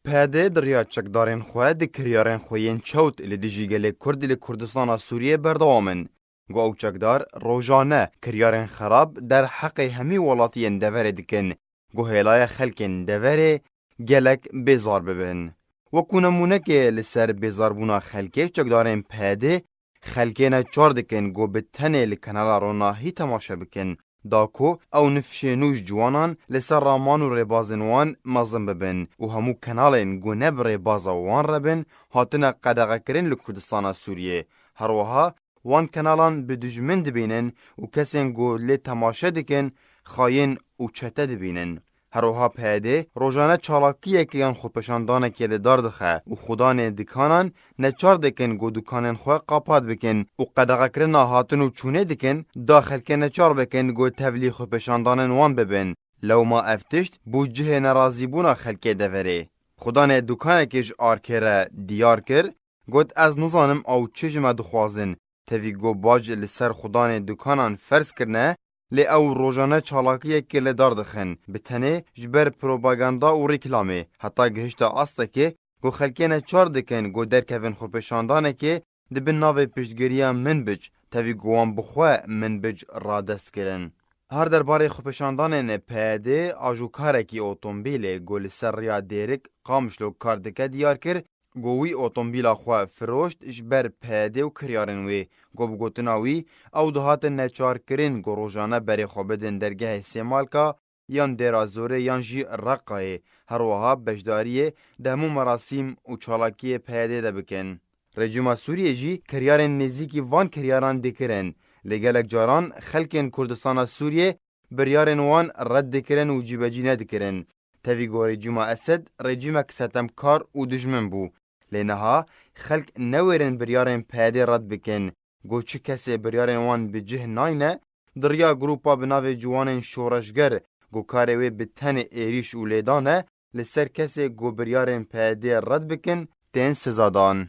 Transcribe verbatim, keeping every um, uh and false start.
P D di riya çekdarên xwe di kiryarên xwe yên çewt li dijî gelê Kurd li Kurdistana Sûriyê berdewam in. Ku ew çekdar rojane kiryarên xerab derheqê hemî welatiyên deverê dikin, ku hêlaya xelkên deverê gelek bêzar bibin. Wekû nemûnekê li ser bêzarbûna xelkê çekdarên P D xelkê neçar dikin ku bi tenê li kanala Ronahî temaşe bikin, da ku ew nifşên nû ji ciwanan li ser raman û rêbazên wan mezin bibin û hemû kanalên ku ne bi rêbaza wan re bin, hatine qedexekirin li Kurdistana Sûriyê. Her wiha wan kanalan bi dijmin dibînin û kesên ku lê temaşe dikin, xayîn û çete dibînin. Her wiha P Y D rojane çalakiyekê yan xwepêşandanekê li dar dixe û xudanê dikanan neçar dikin ku dukanên xwe qapat bikin û qedexekirina hatin û çûnê dikin, da xelkê neçar bikin ku tevlî xwepêşandanên wan bibin. Lewma ev tişt bû cihê nerazîbûna xelkê deverê. Xudanê dukanekê ji arkê re diyar kir, got, "Ez nizanim ew çi ji me dixwazin." Tevî ku bac li ser xudanê dukanan ferz kirine, lê ew rojane çalakiyekê li dar dixin, bi tenê ji ber propaganda û rîklamê, heta gihişte astekê ku xelkê neçar dikin ku derkevin xwepêşandanekê di bin navê piştgiriya Minbic, tevî ku wan bi xwe Minbic radest kirin. Her derbarê xwepêşandanên P Y D, ajokarekî otombîlê ku li ser riya Dêrik Qamişlo kar dike diyar kir, ku wî otombîla xwe firoşt ji ber P Y D û kiryarên wê, ku bi gotina wî ew dihatin neçarkirin ku rojane berê xwe bidin dergehê Sêmalka yan Dêra Zorê yan jî Reqayê, her wiha beşdariyê di hemû merasîm û çalakiyê P Y D de bikin. Rejîma Sûriyê jî kiryarên nêzîkî van kiryaran dikirin, lê gelek caran xelkên Kurdistana Sûriyê biryarên wan red dikirin û cîbecî nedikirin. Tevî ku rejîma Esed rejîmek sitemkar û dijmin bû. Lê niha xelk newêrin biryarên P Y D red bikin. Ku çi kesê biryarên wan bi cih nayne, di riya grûpa bi navê Ciwanên Şoreşger, ku karê wê bi tenê êrîş û lêdan e, li ser kesê ku biryarên P Y D red bikin, tên sizadan.